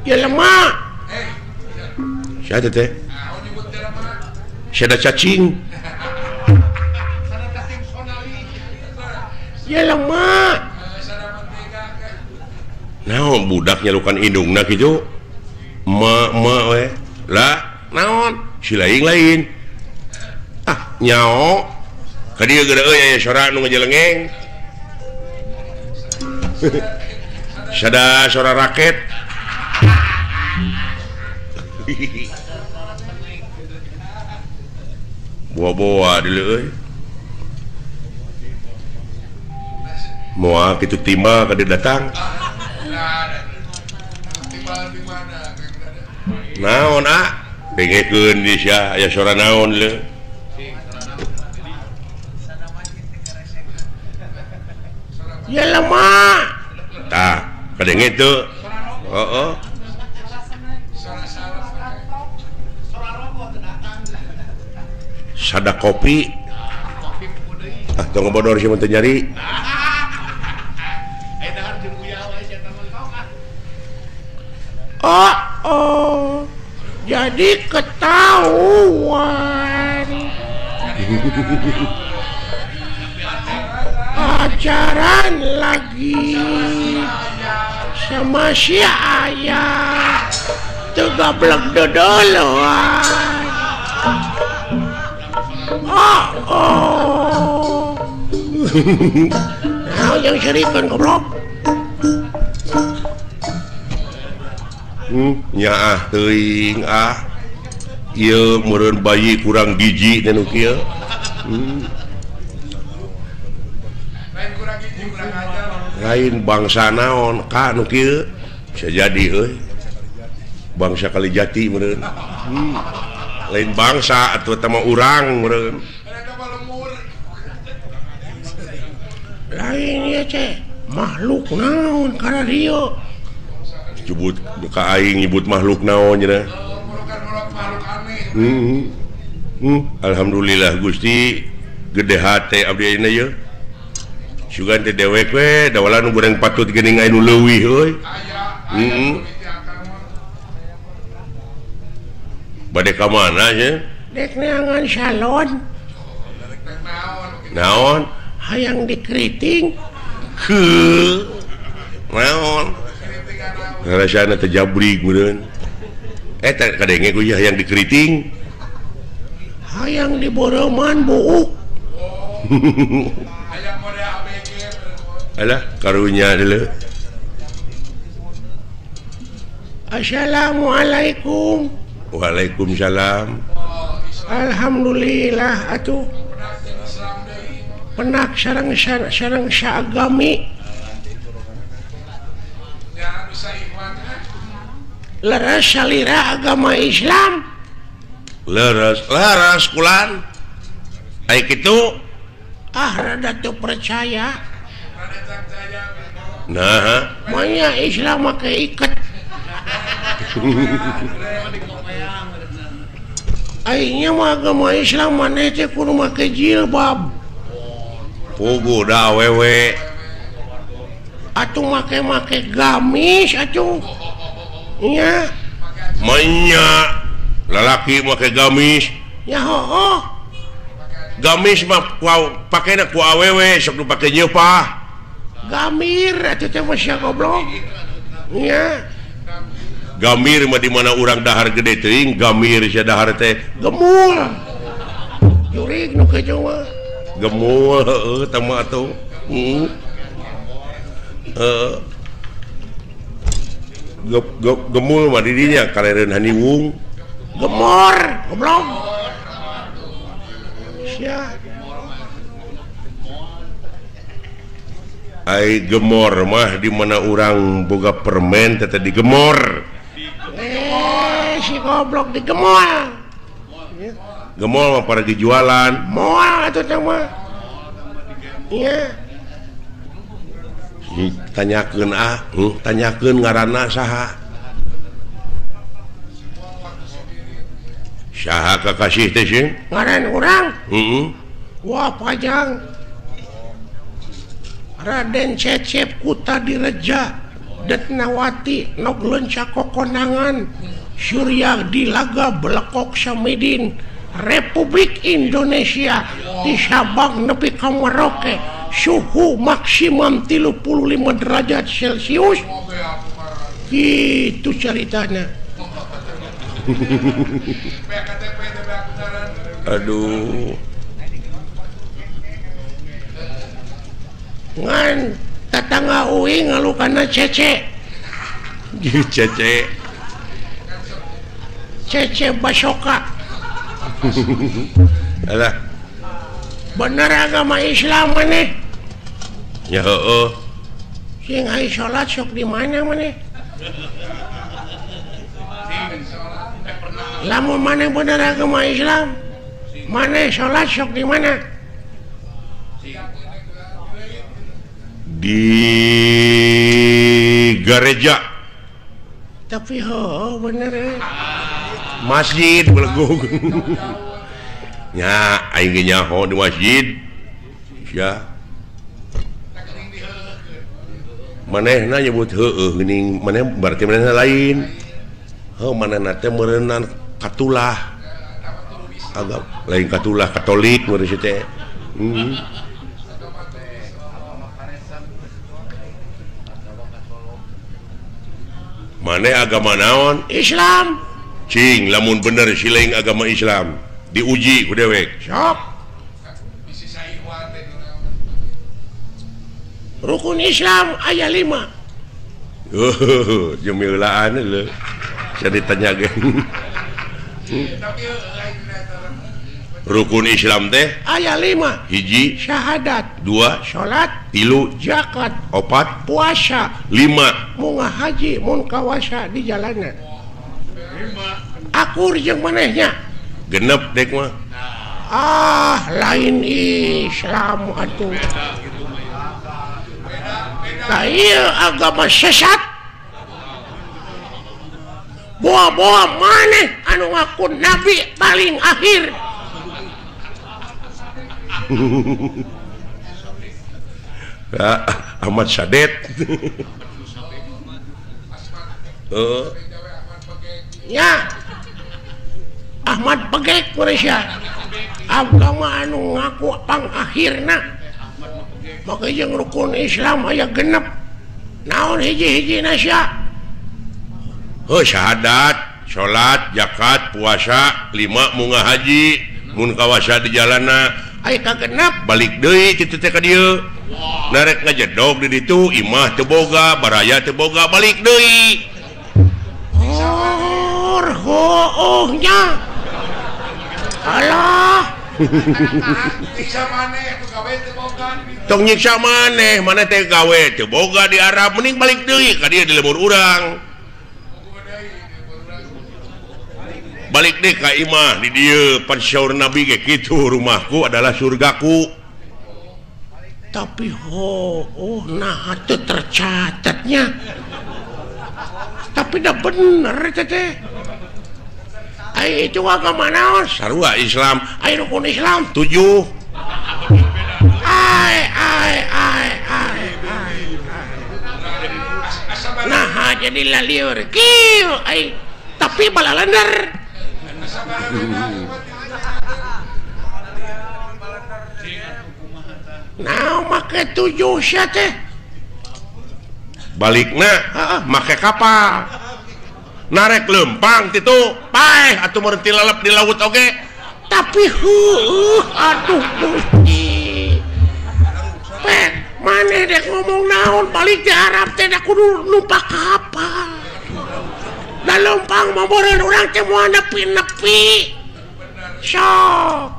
Jelema. Sia teh? Sada cacing. Jelema. Naon budak nyalukan indungna kitu? Ma ma we. Lah, naon? Si lain-lain. Ah, nyao. Ka dieu geura euy aya sora nu ngajelengeng. Sada sora raket. Boa-boa dulu euy. Moal kitu timbal ka dieu datang. Naon ah? Dengekeun di sia aya sora naon leuh. Jelema. Tah, kadenge teu. Heeh. Sada kopi. Ah, tong ngebodor sia mun teu nyari. Oh, oh. Jadi ketahuan. Pacaran lagi sama si ayah. Tuh goblok dodoloan. Oh, oh. Nah, yang serikan goblok. Nyaah teuing ah. Ieu meureun bayi kurang gizi teh nu kieu. Lain bangsa naon ka nu kieu bisa jadi euy. Bangsa Kalijati meureun. Lain bangsa atuh eta mah urang meureun. Lain ieu teh makhluk naon kana dieu. Nyebut ka aing nyebut makhluk naon cenah. Alhamdulillah Gusti gede hate abdi ayeuna yeuh. Sugan teh dewek we dawalan nu goreng patut geuning aya nu leuwih euy. Heeh. Bade ka mana nya? Dek neangan salon. Naon? Hayang dikeriting. Heuh. Naon? Ngarasana teh jabrig meureun. Eta kadenge ku hayang dikeriting. Hayang diboroman buuk. Alah karunya deuleu. Assalamualaikum. Waalaikumsalam. Alhamdulillah atuh. Penak sareng sareng saagami. Leres salira agama Islam. Leres, leres kulan. Ai kitu ah rada teu percaya. Nah, manya Islam make iket. Aingnya mah agama Islam maneh teh kudu make jilbab. Puguh da awewe. Atuh make-make gamis atuh. Nya. Manya lalaki make gamis. Nya hooh. Gamis mah pakena ku awewe sok nu pake nyeupah. Gamir atuh teh mah sia goblok. Nya. Gamir mah di mana urang dahar gede teuing, gamir sia dahar teh gemul. Jurig nu kitu mah. Gemul heueuh tah mah atuh. Heeh. Heeh. Gemul mah di dinya kalereun haniwung. Gemor, goblok. Sia. Ai gemor mah di mana urang boga permen teh digemor. Si goblok digemol. Gemol mah para dijualan. Moal atuh teh mah. Iya. Tanyakeun ah, tanyakeun ngaranna saha. Saha kakasih teh sih? Ngaran urang? Heeh. Wah, pajang. Raden Cecep Kuta Direja. Detnawati nok leunca kokonangan Surya dilaga belekok Samidin Republik Indonesia di Sabang nepi ka Merauke suhu maksimum 35 derajat Celcius. Gitu ceritanya. Aduh. Ngan tetangga uing ngalukana cece. Cece. Cece Basoka. Alah. Bener agama Islam maneh? Ya heueuh. Sing ai salat sok di mana maneh? Lamun maneh bener agama Islam, maneh salat sok di mana? Di gereja. Tapi heueuh bener. Masjid belegug. Nya aing ge nyaho di masjid. Ya. Manehna nyebut heueuh geuning, maneh berarti manehna lain. Heuh manehna teh meureunnan katulah. Agak lain katulah Katolik meureun si teh. Maneh agama naon? Islam. Cing lamun bener siling agama Islam diuji ku dewek. Sok. Rukun Islam aya 5. Oh, jemilaan leuh. Saya ditanya ge. Rukun Islam teh aya 5. Hiji syahadat, 2 salat, 3 zakat, 4 puasa, 5 munga haji mun kawasa di jalanan. Akur jeung manehnya. Genep dek mah. Ah, lain Islam atuh. Nah, ieu agama sesat. Boa-boa maneh anu ngaku nabi paling akhir. Ahmad Sadet. Ya Ahmad Begek Malaysia agama anu ngaku pangakhirna maka jeung rukun Islam aya genep naon hiji-hiji nasya heuh syahadat, salat, zakat, puasa, 5 munga haji mun kawasa di jalana aya kagenep balik deui kitu teh ka dieu narek ngajedog di ditu imah teu boga baraya teu boga balik deui. Hoohnya alah tong nyiksa maneh maneh teh gawe teu boga di Arab mending balik deui ka dieu di lembur urang balik deui ka imah di dieu pan syaur nabi ge kitu rumahku adalah surgaku. Tapi hooh nah teu tercatatnya. Tapi dah bener teh. Ai itu agama naon? Sarua Islam. Ai rukun Islam 7. Ai ai ai ai. Nah jadi lalieur kieu ai tapi balalender. Nah make 7 sia teh. Balikna make kapal narek lempang titu paeh atuh meureun lalep di laut oge. Tapi heueuh aduh Gusti pek maneh dek ngomong naon balik di Arab teh da kudu numpak kapal da lempang mah meureun urang teh moal nepi-nepi sok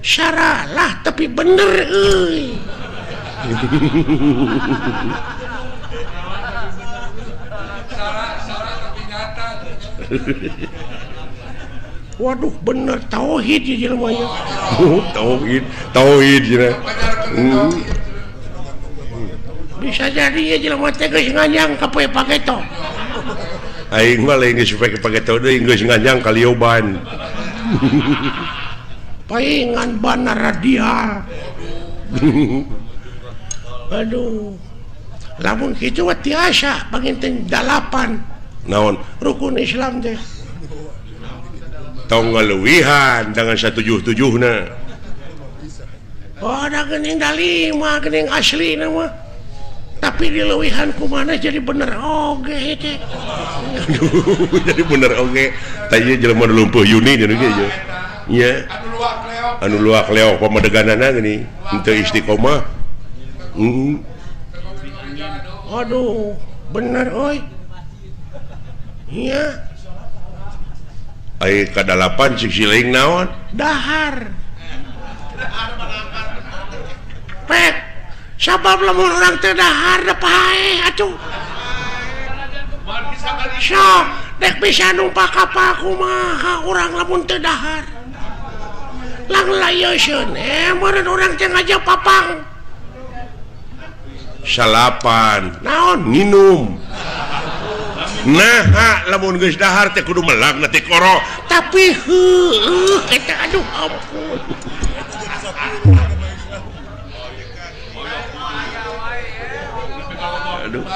saralah tapi bener euy. Waduh bener tauhid ya jelmanya. Tauhid, tauhid ya. Bisa jadi ya jelema teh geus nganyang ka poe pageto. Aing mah lain geus poe pageto deui geus nganyang ka lioban. Paingan bana radial. Aduh. Lamun kitu mah tiasa panginten 8 naon rukun Islam teh. Tong ngaleuwihan dengan 177na. Oh, da geuning da 5 geuning aslina mah. Tapi dileuwihan kumaha jadi bener oge teh. Aduh, jadi bener oge. Tah ieu jelema nu lumpuh Yuni cenah ge ieu. Nya. Anu luak leok pamadeganana geuning henteu istiqomah. Aduh, bener euy. Iya. Ai kadalapan cik siling naon? Dahar. Pek. Sabab lamun urang teu dahar da paeh atuh. Sok, dek bisa numpak kapal kumaha urang lamun teu dahar. Lang layeuskeun meureun urang teh ngajak papang. Salapan. Naon? Nginum. Nah, lamun geus dahar teh kudu melak na teh koro. Tapi heueuh eta aduh ampun. Aduh.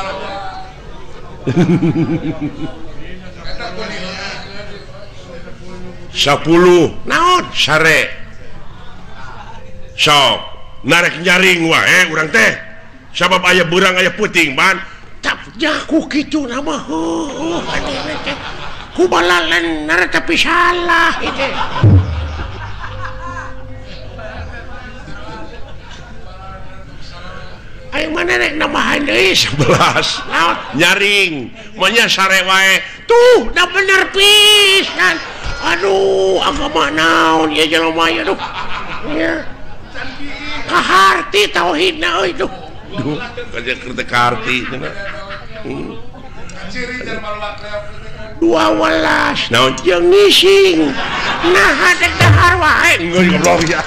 10 naon sare. Sok narek nyaring wae urang teh. Sabab aya beurang aya puting ban. Jaku kitu nama heueuh teh. Ku balalener tapi salah itu. Ayo mana rek nambahan deui 11 naon nyaring manya sare wae. Tuh da bener pisan. Aduh agama naon ieu jelema ieu aduh. Nya. Kaharti tauhidna euy tuh. Duh, kerja kerja karti cenah. 12 naon jeung ngising. Nah dek dahar wae. Geus goblok ya.